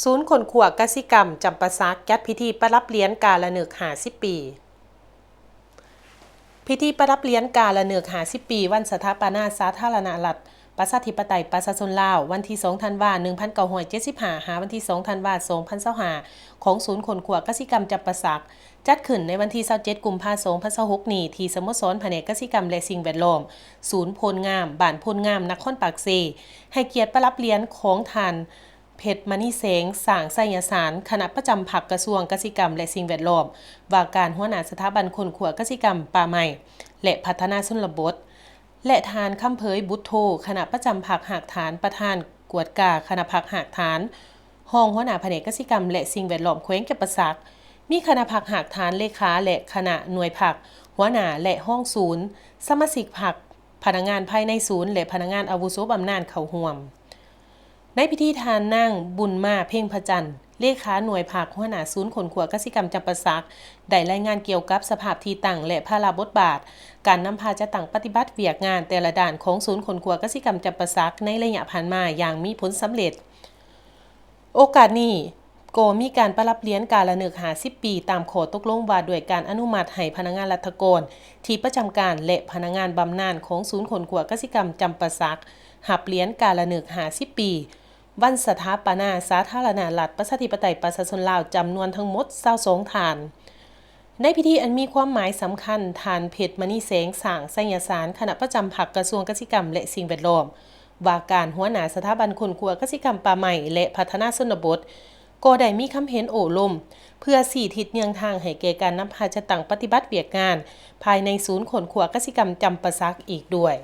ສູນຄົ້ນຄວ້າກະສິກຳຈຳປາສັກ ຈັດພິທີປະດັບຫຼຽນກາລະເນີກຫ້າສິບປີ. ພິທີປະດັບຫຼຽນກາລະເນີກຫ້າສິບປີ ວັນສະຖາປະນາສາທາລະນະລັດ ປະຊາທິປະໄຕ ປະຊາຊົນລາວ ວັນທີສອງທັນວາ ໜຶ່ງພັນເກົ້າຮ້ອຍເຈັດສິບຫ້າ ຫາວັນທີສອງທັນວາ ສອງພັນຊາວຫ້າ ຂອງສູນຄົ້ນຄວ້າກະສິກຳຈຳປາສັກ ຈັດຂຶ້ນໃນວັນທີຊາວເຈັດ ກຸມພາ ສອງພັນຊາວຫົກນີ້ ທີ່ສະໂມສອນພະແນກກະສິກຳ ແລະ ສິ່ງແວດລ້ອມ ສູນໂພນງາມ ບ້ານໂພນງາມ ນະຄອນປາກເຊ ໃຫ້ກຽດປະດັບຫຼຽນຂອງທ່ານ ເພັດມະນີແສງ ສ້າງໄຊຍະສານ ຄະນະປະຈຳພັກກະຊວງກະສິກຳ ແລະ ສິ່ງແວດລ້ອມ ວ່າການຫົວໜ້າສະຖາບັນຄົ້ນຄວ້າກະສິກຳ, ປ່າໄມ້ ແລະ ພັດທະນາຊົນນະບົດ ແລະ ທ່ານ ຄຳເຜີຍ ບຸດໂທ ຄະນະປະຈຳພັກຮາກຖານ ປະທານກວດກາຄະນະພັກຮາກຖານ, ຮອງຫົວໜ້າພະແນກກະສິກຳ ແລະ ສິ່ງແວດລ້ອມແຂວງຈຳປາສັກ, ມີຄະນະພັກຮາກຖານ ເລຂາ ແລະ ຄະນະໜ່ວຍພັກ, ຫົວໜ້າ ແລະ ຮອງສູນ, ສະມາຊິກພັກ, ພະນັກງານພາຍໃນສູນ ແລະ ພະນັກງານອາວຸໂສບຳນານເຂົ້າຮ່ວມ. ໃນພິທີ ທ່ານນາງ ບຸນມາ ເພັງພະຈັນ ເລຂາໜ່ວຍພັກ ຫົວໜ້າສູນຄົ້ນຄວ້າກະສິກຳຈຳປາສັກ ໄດ້ລາຍງານກ່ຽວກັບສະພາບທີ່ຕັ້ງ ແລະ ພາລະບົດບາດ ການນຳພາຈັດຕັ້ງປະຕິບັດວຽກງານແຕ່ລະດ້ານຂອງສູນຄົ້ນຄວ້າກະສິກຳຈຳປາສັກ ໃນໄລຍະຜ່ານມາຢ່າງມີຜົນສຳເລັດ. ໂອກາດນີ້ ກໍມີການປະດັບຫຼຽນກາລະເນີກຫ້າສິບປີ ຕາມຂໍ້ຕົກລົງວ່າດ້ວຍການອະນຸມັດໃຫ້ພະນັກງານລັດຖະກອນທີ່ປະຈຳການ ແລະ ພະນັກງານບຳນານຂອງສູນຄົ້ນຄວ້າກະສິກຳຈຳປາສັກ ຮັບຫຼຽນກາລະເນີກຫ້າສິບປີ ວັນສະຖາປະນາສາທາລະນະລັດ ປະຊາທິປະໄຕ ປະຊາຊົນລາວ ຈຳນວນທັງໝົດຊາວສອງທ່ານ. ໃນພິທີອັນມີຄວາມໝາຍສຳຄັນ, ທ່ານ ເພັດມະນີແສງ ສ້າງໄຊຍະສານ ຄະນະປະຈຳພັກກະຊວງກະສິກຳ ແລະ ສິ່ງແວດລ້ອມ ວ່າການຫົວໜ້າສະຖາບັນຄົ້ນຄວ້າກະສິກຳ, ປ່າໄມ້ ແລະ ພັດທະນາຊົນນະບົດ ກໍໄດ້ມີຄຳເຫັນໂອ້ລົມ ເພື່ອຊີ້ທິດເຍືອງທາງໃຫ້ແກ່ການນຳພາຈັດຕັ້ງປະຕິບັດວຽກງານ ພາຍໃນສູນຄົ້ນຄວ້າກະສິກຳຈຳປາສັກອີກດ້ວຍ.